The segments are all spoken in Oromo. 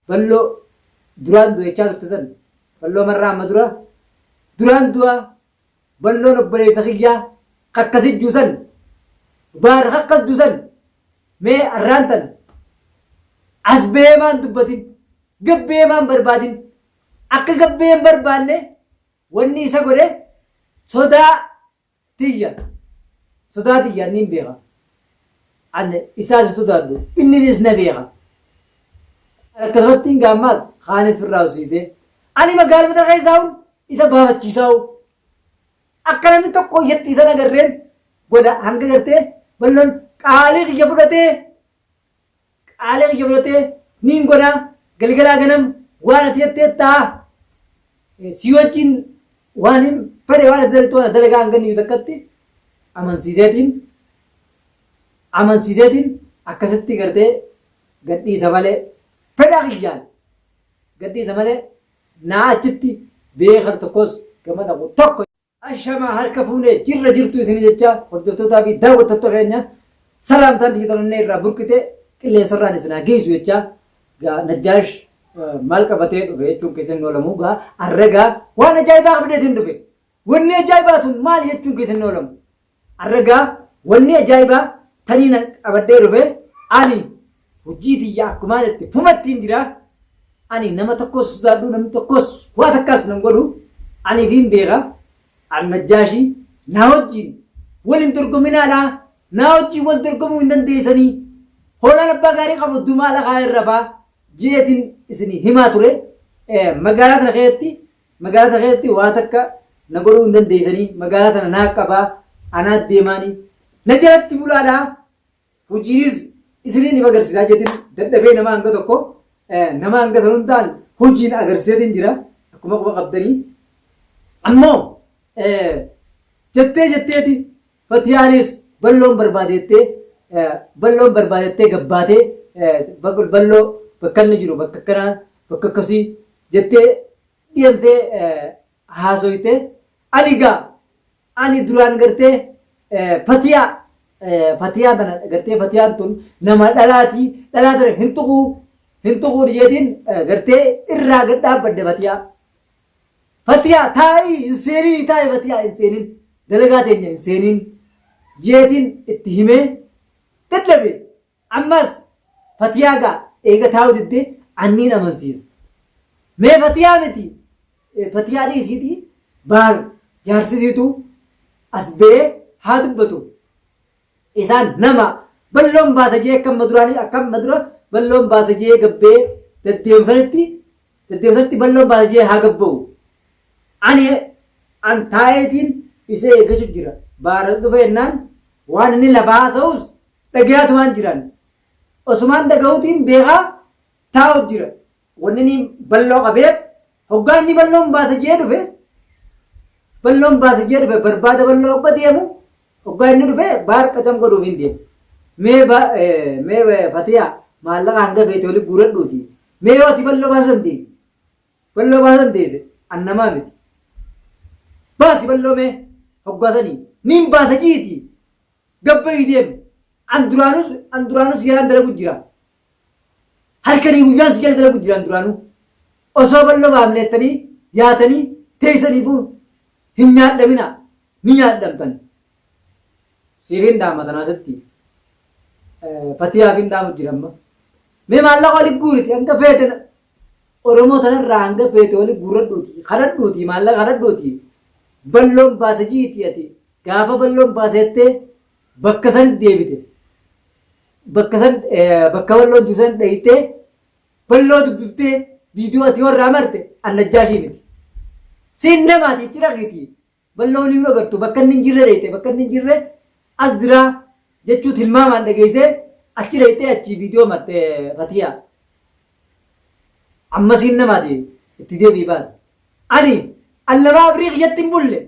Balloo duraan du'a jechaa turte san Balloo marraa amma dura duraan du'a Balloon obboleessa kiyyaa kakkasi juu san baar kakkas juu san mee arraan tana as ba'ee maan dubbatin gabbee maan barbaadin akka gabbee hin barbaanne wanni isa godhe sodaa tiyya sodaa tiyya anniin beeka an isaas hin sodaadhu inninis na beeka akkasumatti hin gaammaas kaanis firraa hosiisee ani magaaluma tana keessaa hun isa baafachiisaa akka namni tokko iyyatti isa agarreen godha hanga gartee balloon qaalii kiyya fudhatee Qaalii kiyya fudhatee niin godha galgalaa ganam waan ati jettee ta'a si wajjin waan hin fedhe waan ati dalagtu waan dalagaa hanga inni takkatti amansiiseetiin amansiiseetiin akkasitti gartee gadhiisa malee fedha kiyyaan gadhiisa malee naa achitti beekan tokkos gama dhaqu tokko. Ashamaa harka fuune jirra jirtu isin jecha hordoftootaa fi daawwattoota keenya salaamtaan tiyya onnee irraa burqite qilleensarraan isin haa geessu jecha gaa Najjaash maal qabatee dhufe jechuun keessan hin oolamu gaa arra gaa waan ajaa'ibaa qabateetiin dhufe wanni ajaa'ibaa tun maal jechuun keessan hin oolamu arra gaa wanni ajaa'ibaa tanii nan qabadhee dhufe ani hojii tiyya akkumaan itti fufattiin jira Ani nama tokkos sodaadhu namni tokkos waa takkaas nan godhu ani ifiin beeka Al-Najjaashi naa wajjiin wal hin dorgominaadha naa wajjiin wal dorgomuu hin dandeessanii hoolaan abbaa gaarii qabu dumaa lafaa irra faa jeetiin isin himaa ture magaalaa tana keessatti magaalaa tana keessatti waa takka na godhuu hin dandeessanii magaalaa tana naa qabaa anaa deemaanii na jalatti bulaadhaa Hojiinis isiniin if agarsiisaa jeetiin dadhabee nama hanga tokko nama hanga san hundaan hojiin agarsiiseetiin jira akkuma quba qabdanii. Ammoo jettee jetteeti Fatiyaanis balloon barbaadeettee balloon barbaadeettee gabbaatee balloo bakka inni jiru bakka akkanaa bakka akkasii jettee deemtee haasoyte ani gaa Ani duraan gartee fatiyaa fatiyaa tana gartee fatiyaan tun nama dhalaatii dhalaa tana hin tuquu hin tuquu jeetiin gartee irraa gad dhaabbadde fatiyaa. Fatiyaa taa'ii hin seenin taa'ii fatiyaa hin seenin dalagaa teenya hin seenin jeetiin itti himee dadhabe. Ammas fatiyaa gaa eega taa'u diddee anniin amansiisa. Mee fatiyaa miti fatiyaa dhiisiitii baar jaarsisiitu as ba'ee haa dubbatu. Isaan nama balloon baasa jee akka amma duraanii akka amma dura balloon baasa jee gabbee deddeemsanitti deddeemsanitti balloon baasa jee haa gabba'u. Ani an taa'eetiin isa eeggachuu jira. Baara dhufe jennaan waan inni lafa haasa'us Dhagayaatumaan jiran. Osumaan dhagahuutiin beekaa taa'u jira. Wanni inni balloo qabeef hoggaa inni balloon baasa jee dhufe balloon baasa jee dhufe barbaada balloo hogga deemu hoggaa inni dhufe baar qacam godhuuf hin deemu. Mee mee fatiyaa maallaqa hanga feete oli guuradhuuti. Mee yoo ati balloo baasuu dandeesse balloo baasuu dandeesse an namaa miti. Baasi balloo mee hoggaa sanii niin baasa jiiti. Gabbayii deem. An duraanus an duraanus si jalaan dalagu jira. Halkanii guyyaan si jala dalagu jira an duraanuu. Osoo bal'oo baafne jettanii yaatanii teessaniifuu hin nyaadhamina ni nyaadhamtan. Siif hin dhaama tanaa sitti. Fatiyaaf hin dhaamu jira amma. Mee maallaqa wali guuriti hanga feete Oromoo tanarraa hanga feete wali guurradhuuti kadhadhuuti maallaqa kadhadhuuti balloon baasa jiiti ati Gaafa balloon baasa jettee bakka san deebite. Bakka san bakka balloon jiru san dhayitee balloo dubbiftee viidiyoo ati warraa marte annajjaashii miti. Siin namaati ichi dhaqiiti. Balloo ni agartu bakka inni hin jirre dhayite bakka inni hin jirre as jiraa jechuu tilmaamaan dhageessee achi dhayitee achi viidiyoo marte fatiyaa. Amma siin namaati itti deebi'i baase. Ani an nama abrii kiyyatti hin bulle.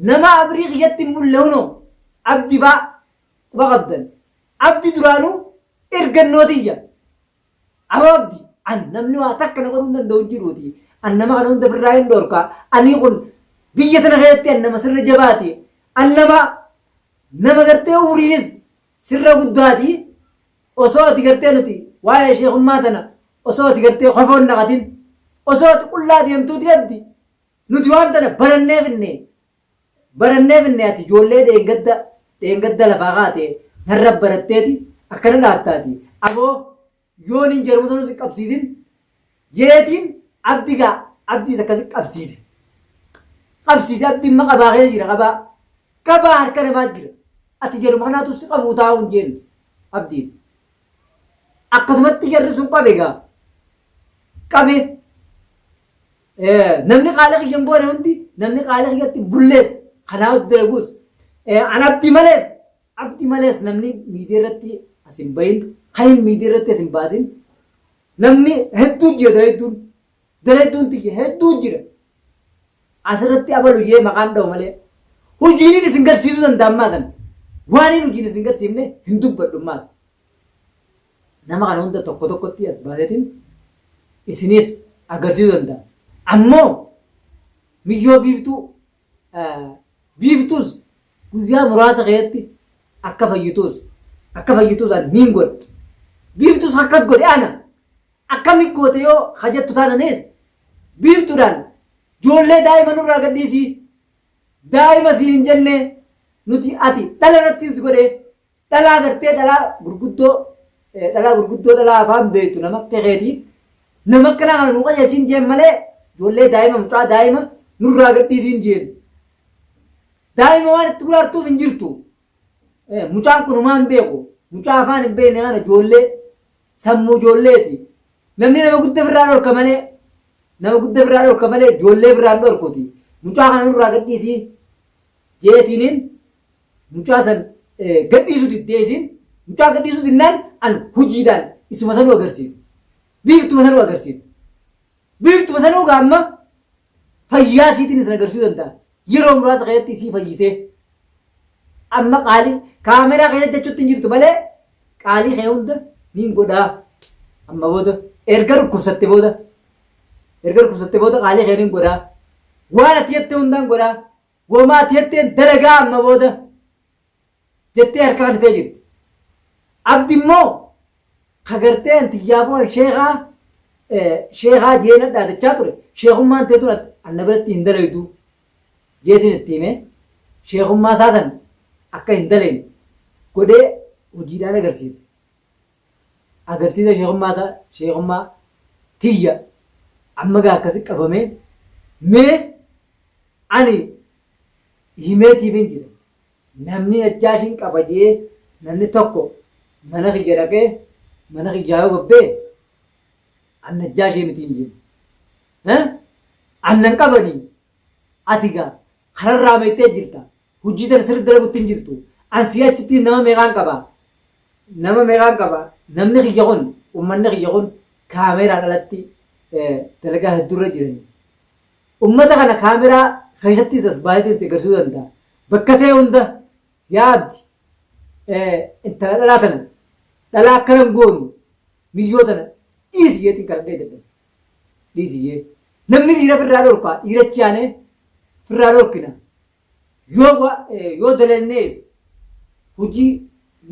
Nama abrii kiyyatti hin bulle hunoo abdi faa quba qabdan. Abdi duraanuu ergannoo tiyya. Aboo abdi an namni waa takka na godhuu hin danda'u hin jiruuti. An nama kana hunda firraa hin dhorka. Ani kun biyya tana keessatti an nama sirra jabaati. An nama nama gartee umriinis sirra guddaati. Osoo ati gartee nuti waa'ee sheekummaa tana Osoo ati gartee kofoon naqatin, osoo ati qullaa deemtuuti abdi. Nuti waan tana barannee finne. Barannee finne ati ijoollee dheengadda dheengadda lafaa kaate narra baratteeti akkana dhaattaati. Aboo yoon hin jarmu sanuu si qabsiisin jeetiin abdi gaa abdiis akkasi qabsiise. Qabsiise abdiin ma qabaa keessa jira qabaa. Qabaa harka namaa jira. Ati jaruma kanaatu si qabuu taa'uu hin jeennu abdiin. Akkasumatti jarri sun qabe gaa. Qabe. Namni qaala kiyya hin goone hundi namni qaala kiyyatti bullees kanaa hojii dalaguus an abdii malees abdii malees namni miidiyaa irratti as hin bahin kan hin miidiyaa irratti as hin baasin namni hedduu jira dalayduun dalayduun tiyya hedduu jira asirratti abalu jee maqaan dha'u malee hojiinin isin garsiisuu danda'a ammaa sana waan hin hojiin isin garsiifne hin dubbadhu ammaas Nama kana hunda tokko tokkotti as baaseetiin isiniis agarsiisuu danda'a. Ammoo miyyoo biiftuu biiftuus guyyaa muraasa keessatti akka fayyituus akka fayyituus an niin godha. Biiftuus akkas godhe ana akkami goote yoo hajattu taananis biiftuudhaan ijoollee daa'ima nurraa gadhiisii daa'ima siin hin jenne nuti ati dhala irrattis godhe Dhalaa gartee dhalaa gurguddoo dhalaa gurguddoo dhalaa afaan beektu nama akka keetii nama akkanaa kana nu qajeelchiin jeen malee ijoollee daa'ima mucaa daa'ima nurraa gadhiisiin jeen. Daa'ima waan itti guraartuuf hin jirtu. Mucaan kun homaa hin beeku. Mucaa afaan hin beekne kana ijoollee sammuu ijoolleeti. Namni nama guddaa birraa dhorka malee nama guddaa birraa dhorka malee ijoollee birraa hin dhorkuti. Mucaa kana nurraa gadhiisii jeetiiniin mucaa san gadhiisuu diddee isiin mucaa gadhiisuu dinnaan an hojiidhaan isuma sanuu agarsiisa. Biiftuma sanuu agarsiisa. Biiftuma sanuu gaamma fayyaa isiitiin isin agarsiisuu danda'a. Yeroo muraasa keessatti isii fayyisee amma qaalii kaameraa keessa jechuutti hin jirtu malee qaalii kee hunda niin godhaa amma booda erga dhukkubsatte booda erga dhukkubsatte booda qaalii kee niin godhaa waan ati jette hundaan godhaa Womaa ati jetteen dalagaa amma booda jettee harka kennitee jirti. Abdi immoo ka gartee an tiyyaafuu an sheekaa sheekaa jee na dhaadachaa ture sheekummaan tee tun anna biratti hin dalaydu jeetiin itti hime sheekummaa isaa san akka hin dalayne godhee hojiidhaan agarsiise. Agarsiisa sheekummaa isaa sheekummaa tiyya amma gaa akkasi qabamee mee Ani himeetiifin jira. Namni Najjaashin qaba je'ee namni tokko mana kiyya dhaqee mana kiyyaa yoo gabbee an Najjaashii mitiin jeen. Eh? An nan qabanii. Ati gaa kararraa meettee jirta. Hojii tana sirri dalagutti hin jirtu. An sii achitti nama meeqaan qaba? Nama meeqaan qaba? Namni kiyya kun, ummanni kiyya kun kaameeraan alatti dalagaa hedduurra jirani. Ummata kana kaameraa keessattis as baaseetiin si agarsiisuu danda'a. Bakka ta'e hunda yaa abdi intala dhalaa tana dhalaa akkana hin goonu miyyoo tana dhiisi jeetiin kadhadhee dadhabe. Dhiisi jee. Namni dhiira firraa dhorka dhiirachi aanee firraa dhorkina. Yoo yoo dalagnees hojii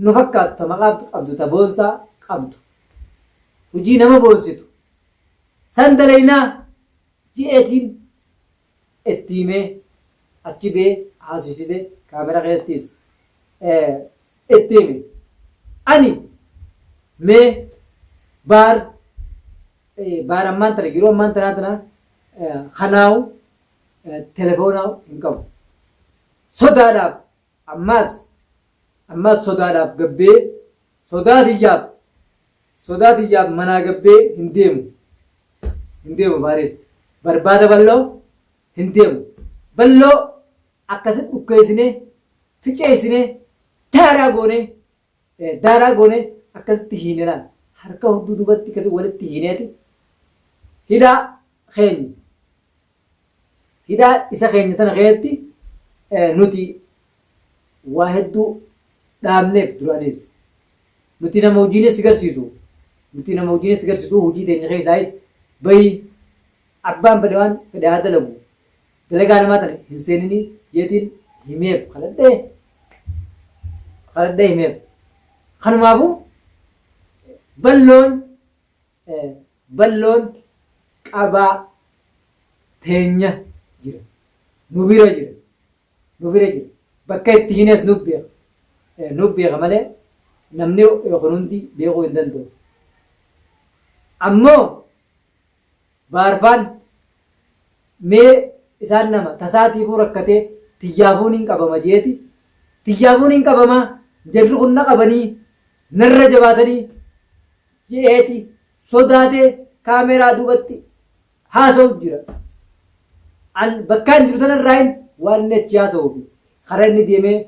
nu fakkaattu ta maqaa qabdu ta boonsaa qabdu hojii nama boonsitu san dalaynaa Je'eetiin itti himee achi bee haasofsiise kaamera keessattis itti hime. Ani mee baar baar ammaan tana yeroo ammaan tanaa tana kanaawu telefoonaa hin qabu. Sodaadhaaf ammaas ammaas sodaadhaaf gabbee sodaa tiyyaaf Sodaa tiyyaaf manaa gabbee hin deemu. Hin deemu baaree. Barbaada balloo hin deemu. Balloo akkasitti dhukkeessinee ficeessinee daaraa goonee daaraa goonee akkasitti hiine laal. Harka hudduu dubatti akkasi walitti hiineeti hidhaa keenya hidhaa isa keenya tana keessatti nuti waa hedduu dhaabneef duraanis. Nuti nama hojiinis si garsiisu. Nuti nama hojiinis si garsiisu hojii teenya keessaayis bahi abbaan fedhe waan fedhe haa dalagu. Dalagaa namaa tana hin seenini jeetiin himeef kadhadhee kadhadhee himeef. Kanumaafuu balloon Balloon qabaa teenya jira. Nu bira jira. Nu bira jira. Bakka itti hines nu beeka. Nu beeka malee namni kun hundi beekuu hin danda'u. Ammoo Baarfaan mee isaan nama tasaatiifuu rakkatee tiyyaafuu niin qabama jeeti tiyyaafuu niin qabama jarri kun na qabanii narra jabaatanii je'eeti sodaatee kaameeraa duubatti haasa'u jira. An bakkaan jiru tanarraayin waan inni achi haasa'uu fi karaa inni deemee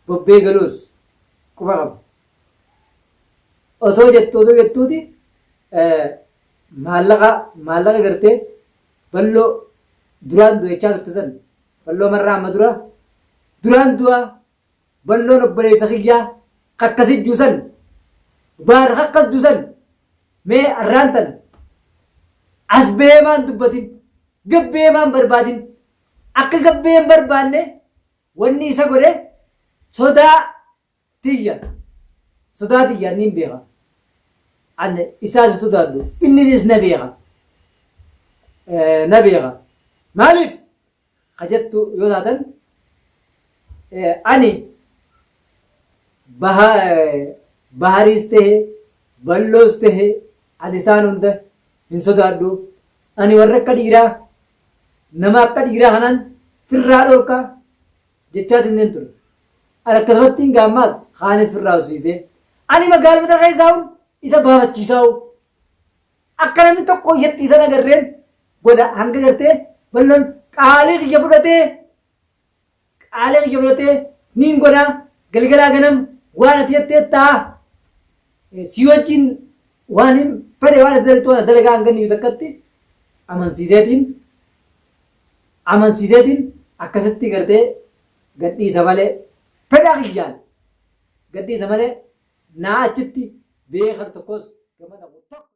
bobbee galuus quba qaba. Osoo jettu osoo jettuuti Maallaqa maallaqa gartee balloo duraan du'echaa turte san balloo marraa amma dura duraan du'a balloon obboleessa kiyyaa kakkasi juusan baar kakkas juusan mee arraan tana as beemaan dubbatin gabbeemaan barbaadin akka gabbee hin barbaanne wanni isa godhe sodaa Tiyya sodaa tiyya annin beeka. An isaas hin sodaadhu. Inninis na beeka. Na beeka. Maaliif ka jettu yoo taatan ani bahariis tahe balloos tahe ani isaan hunda hin sodaadhu. Ani warra akka dhiiraa nama akka dhiiraa kanaan firraa dhorka jechaatiin nin ture. Ani akkasumattiin gaammaas kaanis firraa hosiisee. Ani magaalota keessaa'uun isa baafachiisaa'u. Akka namni tokko iyyatti isa agarreen godha hanga gartee balloon qaalii kiyya fudhatee qaalii kiyya fudhatee niin godha galgalaa ganam waan ati jettee ta'a si wajjin waan hin fedhe waan ati dalagtu waan dalagaa hanga inni takkatti amansiiseetiin amansiiseetiin akkasitti gartee gadhiisa malee fedha kiyyaan gadhiisa malee naa achitti beekan tokkos gama dhaqu tokko.